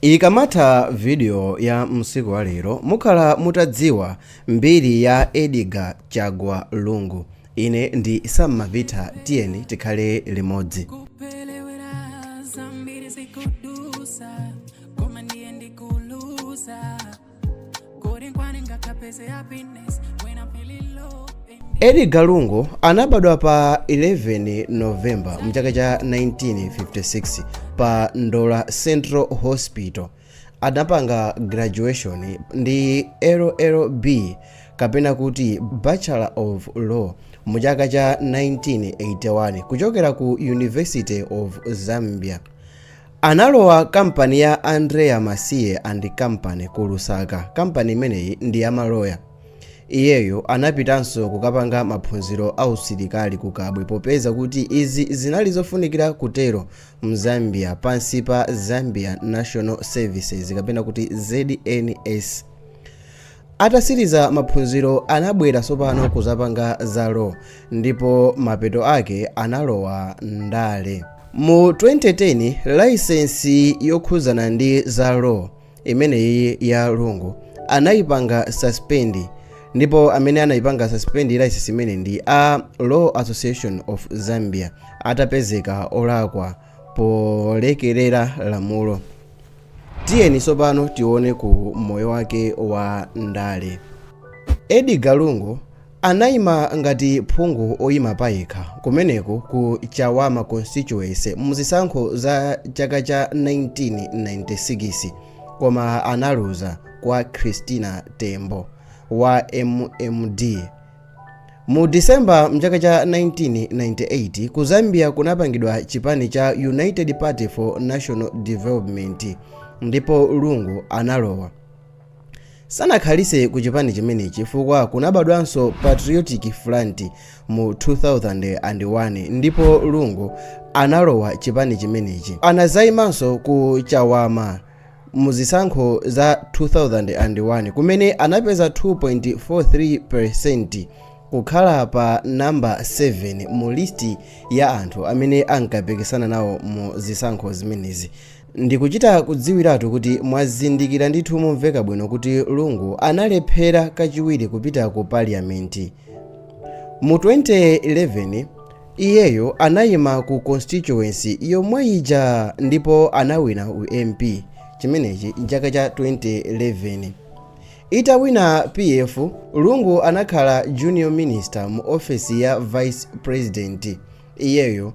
Ikamatha video ya msiku wa lero, mukhala mutadziwa mbiri ya Edgar Chagwa Lungu. Ine ndi Sam Mavita, tiyeni tikhale limodzi. Kupelewera zambiri zikudusa, koma ndiye ndikuluza kodi nkwani ngakapeze happiness when I'm feeling low? Edgar Lungu anabadwa pa 11 Novemba mchaka cha 1956 pa Ndola Central Hospital. Adapanga graduation ndi LLB, kapena kuti Bachelor of Law, mu chaka cha 1981 kuchokera ku University of Zambia. Analowa kampani ya Andrea Masiye and Company ku Lusaka. Kampani imeneyi ndi yamaloya. Iyeyo anapitanso kukapanga maphunziro a usilikali ku Kabwe, popeza kuti izi zinali zofunikira kutero mZambia pansi pa Zambia National Services, kapena kuti ZNS. Atasiriza maphunziro, anabwera tsopano kuzapanga za law, ndipo mapeto ake analowa ndale. Mu 2010, layisensi yokhuzana ndi za law imeneyi ya Lungu anayipanga suspend, ndipo amene anayipanga suspend license imene ndi a Law Association of Zambia, atapezeka olakwa polekerera lamulo. Tiyeni tsopano tione ku moyo wake wa ndale. Edgar Lungu anayima ngati phungu oyima payekha kumeneku ku Chawama Constituency muzisankho za chaka cha 1996, koma analuza kwa Christina Tembo wa MMD. Mu Disemba mchaka cha 1998, ku Zambia kunapangidwa chipani cha United Party for National Development, ndipo Lungu analowa. Sanakhalise ku chipani chimenechi chifukwa kunabadwanso Patriotic Front mu 2001, ndipo Lungu analowa chipani chimenechi. Anazayimanso ku Chawama muzisankho za 2001, kumene anapeza 2.43%, kukhala pa namba 7 mu listi ya anthu amene ankapikisana nawo mu zisankho zimenezi. Ndikuchita kudziwiratu kuti mwazindikira ndithu momveka bwino kuti Lungu analephera kachiwiri kupita ku parliament. Mu 2011, iyeyo anayima ku constituency yomwe ija ndipo anawina u MP. Chimenechi mchaka cha 2011. Itawina PF, Lungu anakhala junior minister mu ofesi ya vice president. Iyeyo